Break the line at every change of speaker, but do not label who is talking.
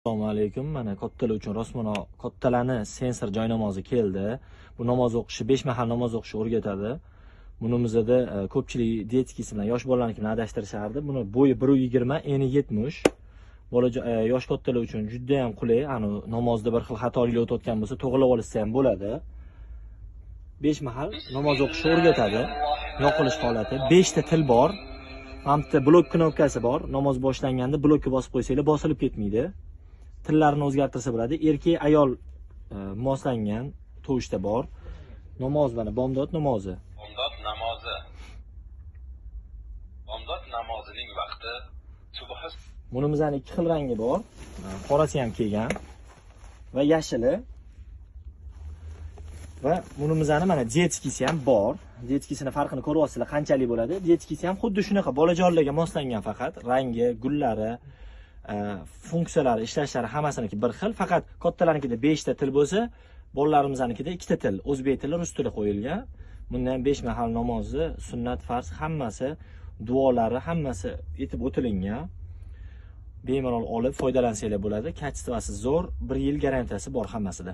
Assalomu alaykum. Mana kattalar uchun rosmana kattalarni sensor joy namozi keldi. Bu namoz o'qishi, 5 mahal namoz o'qishni o'rgatadi. Bunimizda ko'pchilik детский si bilan, yosh bolalarniki bilan adashtirishardi. Buni bo'yi 1.20, eni 70. Bola yosh kattalar uchun juda ham qulay. Ani namozda bir xil xatoliklar o'tayotgan bo'lsa, to'g'rilab olsa ham bo'ladi. 5 mahal namoz o'qishni o'rgatadi. Yoqilish holati. 5 ta til bor. Mana bitta blok knopkasi bor. Namoz boshlanganda blokka bosib qo'ysanglar, bosilib ketmaydi. Tillarni o'zgartirsa bo'ladi. Erkak, ayol moslangan tovushda bor. Namoz, mana, bomdod namozi.
Bomdod namozi. Bomdod namozining vaqti subhi
Bunimizani ikki xil rangi bor. Qorasi ham kelgan va yashili. Va bunimizani mana детский si ham bor. Детский sini farqini ko'ryapsizlar, qanchalik bo'ladi. Детский si ham xuddi shunaqa bolajonlarga moslangan faqat. Rangi, gullari, funksiyalari, ishlashlari hammasiniki bir xil. Faqat kattalarnikida 5 ta til bo'lsa, bolalarimizanikida ikkita til, o'zbek tili, rus tili qo'yilgan. Bunda ham 5 mahal namozi, sunnat, farz hammasi, duolari hammasi aytib o'tilingan. Bemalol olib foydalansanglar bo'ladi. Качество si zo'r, 1 yil garantiyasi bor hammasida.